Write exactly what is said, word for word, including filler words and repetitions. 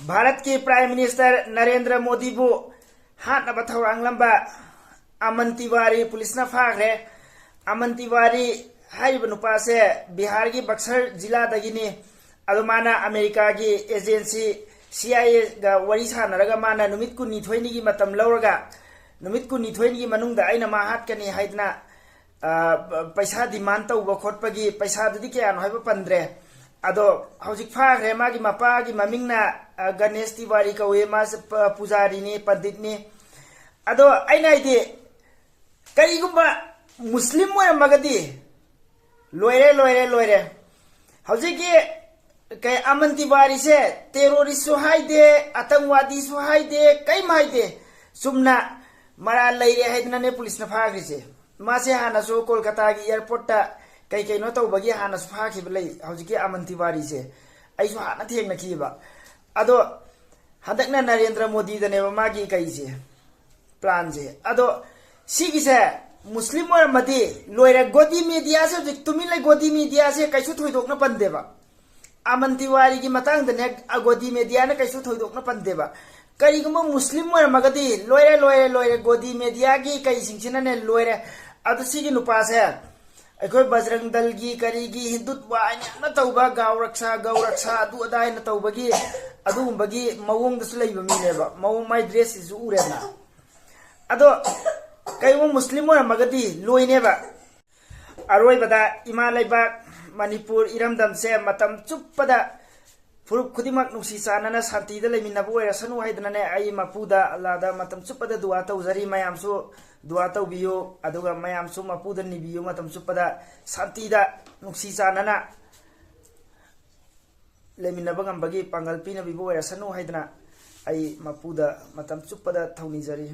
ꯚꯥꯔꯠꯀꯤ Prime Minister Narendra ꯃꯣꯗꯤꯕꯨ ꯍꯥꯠꯅꯕ ꯊꯧꯔꯥꯡꯂꯝꯕ ꯑꯃꯟ ꯇꯤꯋꯥꯔꯤ ꯄꯨꯂꯤꯁꯅ ꯐꯥꯈ꯭ꯔꯦ꯫ ꯑꯃꯟ ꯇꯤꯋꯥꯔꯤ ꯍꯥꯏꯔꯤꯕ ꯅꯨꯄꯥꯁꯦ ꯕꯤꯍꯥꯔꯒꯤ ꯕꯛꯁꯔ ꯖꯤꯂꯥꯗꯒꯤꯅꯤ꯫ ꯑꯗꯣ ꯃꯥꯅ ꯑꯃꯦꯔꯤꯀꯥꯒꯤ agency C I A ꯒ ꯋꯥꯔꯤ ꯁꯥꯟꯅꯔꯒ ꯃꯥꯅ ꯅꯨꯃꯤꯠ ꯀꯨꯟꯅꯤꯊꯣꯏꯅꯤꯒꯤ ꯃꯇꯝ ꯂꯧꯔꯒ, ꯅꯨꯃꯤꯠ ꯀꯨꯟꯅꯤꯊꯣꯏꯅꯤꯒꯤ ꯃꯅꯨꯡꯗ ꯑꯩꯅ ꯃꯥ ꯍꯥꯠꯀꯅꯤ ꯍꯥꯏꯗꯅ, ꯑ, ꯄꯩꯁꯥ demand ꯇꯧꯕ ꯈꯣꯠꯄꯒꯤ ꯄꯩꯁꯥꯗꯨꯗꯤ ꯀꯌꯥꯅꯣ ꯍꯥꯏꯕ ꯄꯟꯗ꯭ꯔꯦ꯫ ꯑꯗꯣ ꯍꯧꯖꯤꯛ ꯐꯥꯈ꯭ꯔꯦ꯫ ꯃꯥꯒꯤ ꯃꯄꯥꯒꯤ ꯃꯃꯤꯡꯅ, ꯑ, ꯒꯅꯦꯁ ꯇꯤꯋꯥꯔꯤ ꯀꯧꯏ꯫ ꯃꯥꯁꯦ ꯄ-, ꯄꯨꯖꯥꯔꯤꯅꯤ, ꯄꯟꯗꯤꯠꯅꯤ꯫ ꯑꯗꯣ ꯑꯩꯅ ꯍꯥꯏꯗꯤ, ꯀꯔꯤꯒꯨꯝꯕ ꯃꯨꯁꯂꯤꯝ ꯑꯣꯏꯔꯝꯃꯒꯗꯤ ꯂꯣꯏꯔꯦ, ꯂꯣꯏꯔꯦ, ꯂꯣꯏꯔꯦ꯫ ꯍꯧꯖꯤꯛꯀꯤ ꯀꯩ, ꯑꯃꯟ ꯇꯤꯋꯥꯔꯤꯁꯦ terrorist ꯁꯨ ꯍꯥꯏꯗꯦ, ꯑꯇꯪꯋꯥꯗꯤꯁꯨ ꯍꯥꯏꯗꯦ, ꯀꯔꯤꯝ ꯍꯥꯏꯗꯦ꯫ ꯆꯨꯝꯅ ꯃꯔꯥꯜ ꯂꯩꯔꯦ ꯍꯥꯏꯗꯅꯅꯦ ꯄꯨꯂꯤꯁꯅ ꯐꯥꯈ꯭ꯔꯤꯁꯦ꯫ ꯃꯥꯁꯦ ꯍꯥꯟꯅꯁꯨ ꯀꯣꯜꯀꯇꯥꯒꯤ airport ꯇ ꯀꯩ ꯀꯩꯅꯣ ꯇꯧꯕꯒꯤ ꯍꯥꯟꯅꯁꯨ ꯐꯥꯈꯤꯕ ꯂꯩ꯫ ꯍꯧꯖꯤꯛꯀꯤ ꯑꯃꯟ ꯇꯤꯋꯥꯔꯤꯁꯦ ꯑꯩꯁꯨ ꯍꯥꯟꯅ ꯊꯦꯡꯅꯈꯤꯕ꯫ ꯑꯗꯣ ꯍꯟꯗꯛꯅ ꯅꯔꯦꯟꯗ꯭ꯔ ꯃꯣꯗꯤꯗꯅꯦꯕ ꯃꯥꯒꯤ ꯀꯩꯁꯦ, plan ꯁꯦ꯫ ꯑꯗꯣ ꯁꯤꯒꯤꯁꯦ ꯃꯨꯁꯂꯤꯝ ꯑꯣꯏꯔꯝꯃꯗꯤ ꯂꯣꯏꯔꯦ꯫ ꯒꯣꯗꯤ ꯃꯦꯗꯤꯌꯥꯁꯦ ꯍꯧꯖꯤꯛ ꯇꯨꯃꯤꯟ ꯂꯩ꯫ ꯒꯣꯗꯤ ꯃꯦꯗꯤꯌꯥꯁꯦ ꯀꯩꯁꯨ ꯊꯣꯏꯗꯣꯛꯅ ꯄꯟꯗꯦꯕ꯫ ꯑꯃꯟ ꯇꯤꯋꯥꯔꯤꯒꯤ ꯃꯇꯥꯡꯗꯅꯦ, ꯑ, ꯒꯣꯗꯤ ꯃꯦꯗꯤꯌꯥꯅ ꯀꯩꯁꯨ ꯊꯣꯏꯗꯣꯛꯅ ꯄꯟꯗꯦꯕ꯫ ꯀꯔꯤꯒꯨꯝꯕ ꯃꯨꯁꯂꯤꯝ ꯑꯣꯏꯔꯝꯃꯒꯗꯤ ꯂꯣꯏꯔꯦ, ꯂꯣꯏꯔꯦ, ꯂꯣꯏꯔꯦ꯫ ꯒꯣꯗꯤ ꯃꯦꯗꯤꯌꯥꯒꯤ ꯀꯩꯁꯤꯡꯁꯤꯅꯅꯦ ꯂꯣꯏꯔꯦ꯫ ꯑꯗꯨ ꯁꯤꯒꯤ ꯅꯨꯄꯥꯁꯦ ꯑꯩꯈꯣꯏ ꯕꯖꯔꯪ ꯗꯜꯒꯤ ꯀꯔꯤꯒꯤ ꯍꯤꯟꯗꯨꯠꯋꯥ ꯍꯥꯏꯅ ꯌꯥꯝꯅ ꯇꯧꯕ, ꯒꯥꯎ ꯔꯛꯁꯥ, ꯒꯧ ꯔꯛꯁꯥ, ꯑꯗꯨ ꯑꯗꯥ ꯍꯥꯏꯅ ꯇꯧꯕꯒꯤ ꯑꯗꯨꯒꯨꯝꯕꯒꯤ ꯃꯑꯣꯡꯗꯁꯨ ꯂꯩꯕ ꯃꯤꯅꯦꯕ꯫ ꯃꯑꯣꯡ ꯃꯥꯏ dress ꯁꯤꯁꯨ ꯎꯔꯦꯗꯅ꯫ ꯑꯗꯣ ꯀꯩꯒꯨꯝꯕ ꯃꯨꯁꯂꯤꯝ ꯑꯣꯏꯔꯝꯃꯒꯗꯤ ꯂꯣꯏꯅꯦꯕ꯫ ꯑꯔꯣꯏꯕꯗ ꯏꯃꯥ ꯂꯩꯕꯥꯛ ꯃꯅꯤꯄꯨꯔ ꯏꯔꯝꯗꯝꯁꯦ ꯃꯇꯝ ꯆꯨꯞꯄꯗ ꯐꯨꯔꯨꯞ ꯈꯨꯗꯤꯡꯃꯛ ꯅꯨꯡꯁꯤ ꯆꯥꯟꯅꯅ ꯁꯥꯟꯇꯤꯗ ꯂꯩꯃꯤꯟꯅꯕ ꯑꯣꯏꯔꯁꯅꯨ ꯍꯥꯏꯗꯅꯅꯦ ꯑꯩ ꯃꯄꯨꯗ ꯑꯜꯂꯥꯗ ꯃꯇꯝ ꯆꯨꯞꯄꯗ ꯗꯨꯋꯥ ꯇꯧꯖꯔꯤ꯫ ꯃꯌꯥꯝꯁꯨ ꯗꯨꯋꯥ ꯇꯧꯕꯤꯌꯨ, ꯑꯗꯨꯒ ꯃꯌꯥꯝꯁꯨ ꯃꯄꯨꯗ ꯅꯤꯕꯤꯌꯨ, ꯃꯇꯝ ꯆꯨꯞꯄꯗ ꯁꯥꯟꯇꯤꯗ ꯅꯨꯡꯁꯤ ꯆꯥꯟꯅꯅ ꯂꯩꯃꯤꯟꯅꯕ ꯉꯝꯕꯒꯤ ꯄꯥꯡꯒꯜ ꯄꯤꯅꯕꯤꯕ ꯑꯣꯏꯔꯁꯅꯨ ꯍꯥꯏꯗꯅ ꯑꯩ ꯃꯄꯨꯗ ꯃꯇꯝ ꯆꯨꯞꯄꯗ ꯊꯧꯅꯤꯖꯔꯤ꯫